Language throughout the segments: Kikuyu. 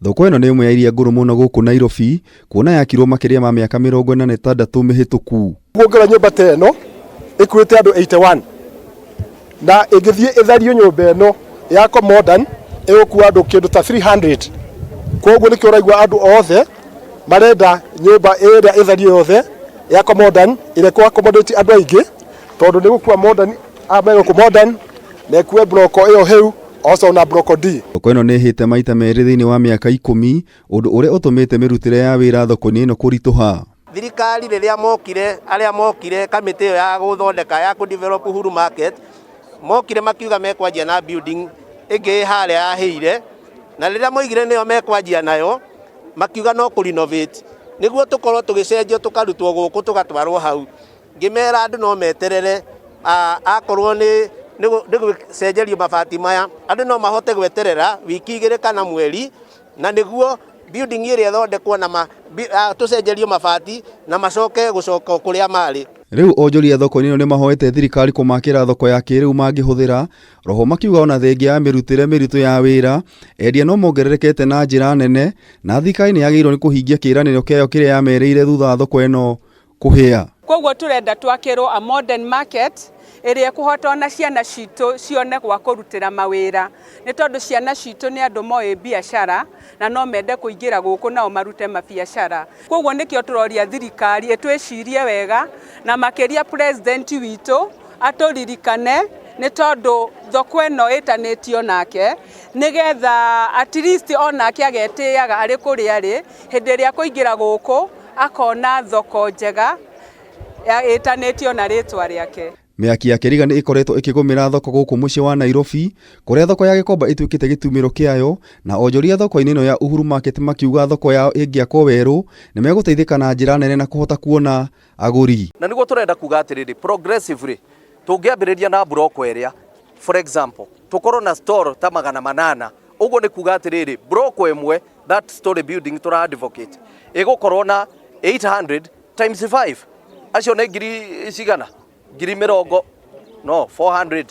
Thoko ĩno nĩ ĩmwe ya iria ngũrũ mũno gũkũ Nairobi, kuona yakirwo makĩria ma mĩaka 46 mĩhĩtũku. Kuongerera nyũmba ta ĩno ĩkuĩte andũ 81 na ĩngĩthiĩ ĩthario nyũmba ĩno yakwo modern ĩgũkua andũ kĩndũ ta 300. Koguo nĩkĩo ũraigua andũ othe marenda nyũmba ĩrĩa ĩthario yothe yakwo modern ĩrĩa ĩkũ accommodate andũ aingĩ, tondũ nĩ gũkua modern megũkũ modern na ĩkue bloko ĩyo hĩu also na bloko D. Thoko ĩno nĩ ĩhĩte maita merĩ thĩinĩ wa mĩaka 10, ũndũ ũrĩa ũtũmĩte mĩrutĩre ya wĩra thoko-inĩ ĩno kũritũha. Thirikari rĩrĩa mokire, arĩa mokire kamĩtĩ ĩyo ya gũthondeka ya kũ develop Uhuru Market, mokire makiuga mekwanjia na building ĩngĩ harĩa yahĩire, na rĩrĩa moigire nĩyo mekwanjia nayo, makiuga no kũ renovate nĩguo tũkorwo tũgĩcenjio, tũkarutwo gũkũ tũgatwarwo hau. Ngĩmera andũ no meterere, akorwo nĩ gũcenjerio mabati maya, andũ no mahote gweterera wiki 2 kana mweri, na nĩguo building ĩrĩa ĩthondekwo na tũcenjerio mabati na macoke gũcoka kũrĩa marĩ. Rĩu onjoria thoko-inĩ ĩno nĩmahoete thirikari kũmakĩra thoko ya kĩrĩu mangĩhũthĩra, roho makiuga ona thengia ya mĩrutĩre mĩritũ ya wĩra, endia no mongererekete na njĩra nene na thirikari nĩ yagĩrĩirwo nĩ kũhingia kĩĩranĩro kĩayo kĩrĩa yamerĩire thutha wa thoko ĩno kũhĩa. Koguo tũrenda twakĩrwo a modern market ĩrĩa ĩkũhota ona ciana citũ cione gwa kũrutĩra mawĩra, nĩ tondũ ciana citũ nĩ andũ moĩ biacara na no mende kũingĩra gũkũ nao marute mabiacara. Koguo nĩkĩo tũroria thirikari ĩtwĩcirie wega, na makĩria president witũ atũririkane, nĩ tondũ thoko ĩno ĩtanĩtio nake, nĩgetha at least onake agetĩaga arĩ kũrĩa arĩ, hĩndĩ ĩrĩa kũingĩra gũkũ akona thoko njega ĩtanĩtio na rĩtwa rĩake. Mĩaki ya Kĩriga nĩ ĩkoretwo ĩkĩgũmĩra thoko gũkũ mũciĩ wa Nairobi, kũrĩa thoko ya Gĩkomba ĩtuĩkĩte gĩtumĩro kĩayo, na onjoria thoko-inĩ ĩno ya Uhuru Market makiuga thoko yao ĩngĩakwo werũ nĩ megũteithĩka na njĩra nene na kũhota kuona agũri. Na nĩguo tũrenda kuga atĩrĩrĩ, progressively tũngĩambĩrĩria na bloko ĩrĩa, for example, tũkorwo na store ta 800, ũguo nĩ kuga atĩrĩrĩ, bloko ĩmwe, that story building tũra advocate, ĩgũkorwo na 800 times 5, acio nĩ ngiri cigana? Ngiri mĩrongo no 400,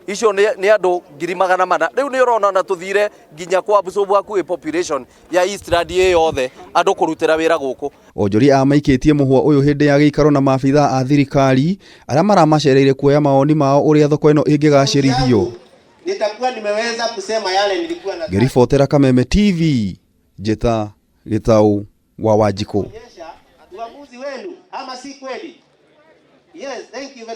icio nĩ andũ 400,000. Rĩu nĩ ũrona na tũthire nginya kwa absorb hakuhĩ population ya Eastland ĩ yothe andũ kũrutĩra wĩra gũkũ. Onjoria a maikĩtie mũhwa ũyũ hĩndĩ ya gĩikaro na maabithaa a thirikari arĩa maramacereire kuoya mawoni mao ũrĩa thoko ĩno ĩngĩgacĩrithio. Nitakuwa nimeweza kusema yale nilikuwa na Ngĩribotera Kameme TV, Njĩta Gĩtaũ wa Wanjikũ. Uamuzi wenu ama si kweli? Yes, thank you very